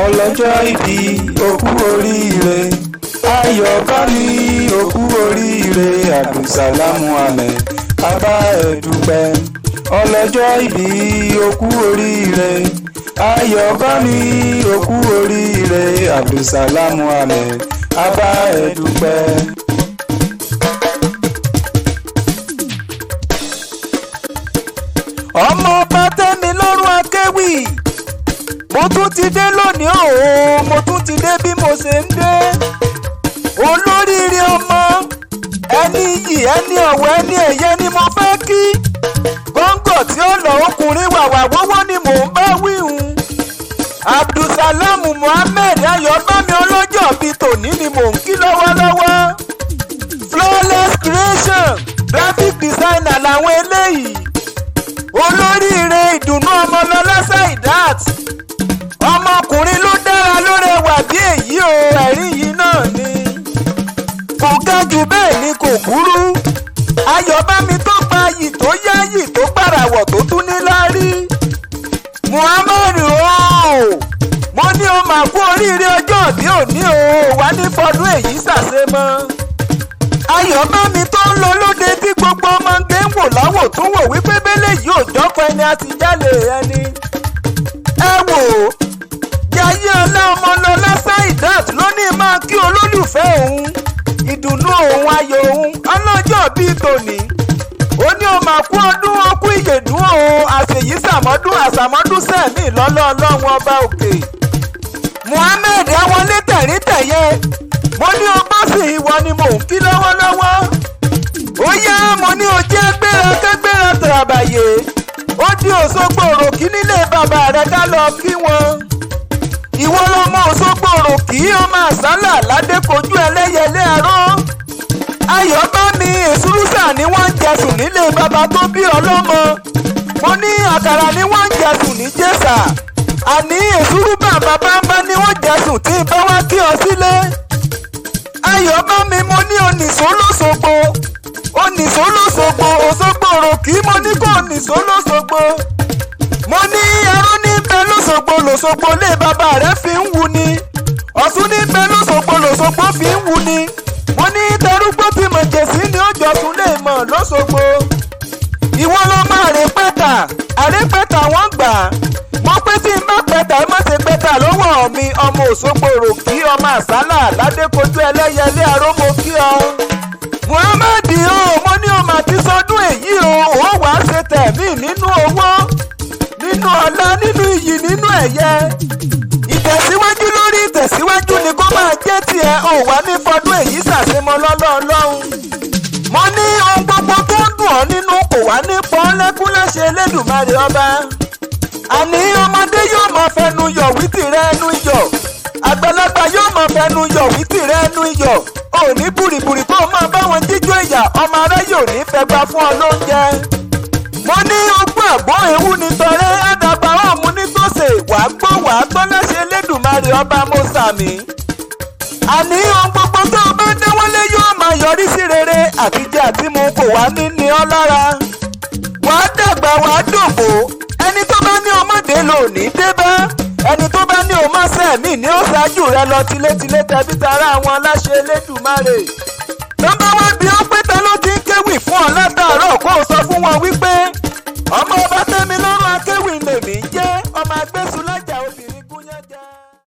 Ọlọ́jọ́ ìbí, òkú oríire. Ayọ̀ bá mi, òkú oríire. Abdulsalam Muhammed, bàbá ẹ̀ dúpẹ́. Ọlọ́jọ́ ìbí, òkú oríire. Ayọ̀ bá mi, òkú oríire. Abdulsalam Muhammed, bàbá ẹ̀ dúpẹ́. Ọmọ ọba tẹ́mi lọ́rùn akéwì, mo tún ti dé lónìí o, mo tún ti dé bí mo ṣe ń dé. Olóríire ọmọ ẹni iyì, ẹni ọ̀wọ̀, ẹni ẹ̀yẹ ni mo fẹ́ kí. Góńgò tí ó lọ ọkùnrin wàwà wọ́wọ́ ni mò ń bá wíhun. Abdulsalam Muhammed Ayọ̀bámi ọlọ́jọ́ bíi tòní ni mò ń kí lọ́wọ́lọ́wọ́. Flawless Creation graphic designer làwọn eléyìí. Olóríire ìdùnnú ọmọlọlá Saidat, ọmọkùnrin ló dára ló rẹwà bí èyí o, ẹ̀rín yìí náà ni. Kò ga jù bẹ́ẹ̀ ni kò kúrú. Ayọ̀bámi tó gba iyì tó yáyì tó gbàràwọ̀ tó tún ní láárí. Muhammed o, mo ní o máa kú oríire ọjọ́ òbí òní o, wà ní fọdún èyí ṣàṣemọ́. Ayọ̀bámi tó ń lọ lóde tí gbogbo ọmọge ń wò láwò tún wò wípé bẹ́lẹ̀ yìí ò jọ́kọ ẹni àti jálè ẹni. Ẹ wò ó, Jayé ọlá ọmọlọlá Saidat ló ní máa kí olólùfẹ́ òun, ìdùnnú òun, ayọ̀ òun, ọlọ́jọ́ bíi tòní. Ó ní o máa kú ọdún, okú ìyèdún o, àṣèyí sàmọ́dún àsàmọ́dún sẹ́ẹ̀mí lọ́lọ́ ọlọ́run ọba òkè. Muhammed awọlé tẹ̀ríntẹ̀yẹ, mo ní o bá sì ìwọ ni mò ń kí lọ́wọ́lọ́wọ́. Ó yá, mo ní o jẹ́ gbéra kẹ́gbéra tàràbàyè. Ó di Òṣogbo òròkí nílé bàbá rẹ̀ ká lọ kí wọn. Ìwọ lọmọ Òṣogbo òròkí, ọmọ àsálà ládékojú ẹlẹ́yẹlé aró. Ayọ̀bámi èsúrúsà ni wọ́n ń jẹsùn nílé bàbá tó bí ọlọ́mọ. Mo ní àkàrà ni wọ́n ń jẹsùn ní Jésà. Àní èsúrú bàbá bámbá ni wọ́n jẹsùn tí bá wá kí ọ sílé. Ayọ̀bámi mo ní onìṣó lóṣogbo, onìṣó lóṣogbo, Òṣogbo òròkì, mo ní kó onìṣó lóṣogbo. Mo ní aró ní bẹ lóṣogbo, lóṣogbo lé bàbá rẹ̀ fi ń wu ni. Ọ̀ṣun ní bẹ lóṣogbo, lóṣogbo fi ń wu ni. Mo ní tarúgbó tí mo jèsí ni ó jọ̀sùn lè mọ̀ lóṣogbo. Ìwọ ló máa rè pẹ́tà, àrè pẹ́tà wọ́n gbà. Mo pé tí n bá pẹ́tà, ẹ má ṣe pẹ́tà lọ́wọ́ mi. Ọmọ Òṣogbo òròkì, ọmọ àsálà ládékojú ẹlẹ́yẹlé aró, mo kí ọ. Muhammed o, mo ní o mà ti sọdún èyí o, ò wá ṣe tẹ̀mí nínú owó, nínú ọlá, nínú iyì, nínú ẹ̀yẹ. Ìtẹ̀síwájú lórí ìtẹ̀síwájú ni kó máa jẹ́ tiẹ̀, ò wá ní fọdún èyí ṣàṣemọ́ lọ́lọ́ ọlọ́run. Mo ní ohun gbogbo tó ń dùn ọ́ nínú kò wá ní pọ́n lẹ́kún láṣẹ Elédùmarè ọba. Àní ọmọdé yóò máa fẹnu yọ̀ wí tìrẹ ẹnu iyọ̀, àgbàlagbà yóò máa fẹnu yọ̀ wí tìrẹ ẹnu iyọ̀. Ò ní bùrìbùrì kó máa bá wọn jíjó ìyà, ọmọ aráyé ò ní fẹ́ gbà fún ọ lóúnjẹ. Mo ní ogún àgbọ̀ ewu ní tọrẹ àdàbà ọ̀mù ní tòsè, wàá gbọ́ wàá gbọ́ láṣẹ Elédùmarè ọba mo sàmì. Àní ohun gbogbo tó o bá dáwọ́lé yóò máa yọrí sí rere, àtijẹ àtimu kò wá ní ní ọ lára. Wàá dàgbà wàá dògbò, ẹni tó bá ní ọmọdé lò ní débá, ẹni tó bá ní ọmọ sẹ́ẹ̀mí ni ó ṣáájú rẹ lọ tilétilé tẹbí tará àwọn aláṣẹ Elédùmarè. Tó bá wá bí ó pé ta ló ti ń kéwì fún ọ látàárọ̀, kó o sọ fún wọn wípé ọmọ ọba tẹ́mi lọ́rùn akéwì lèmi ń jẹ́, ọmọ agbésùn.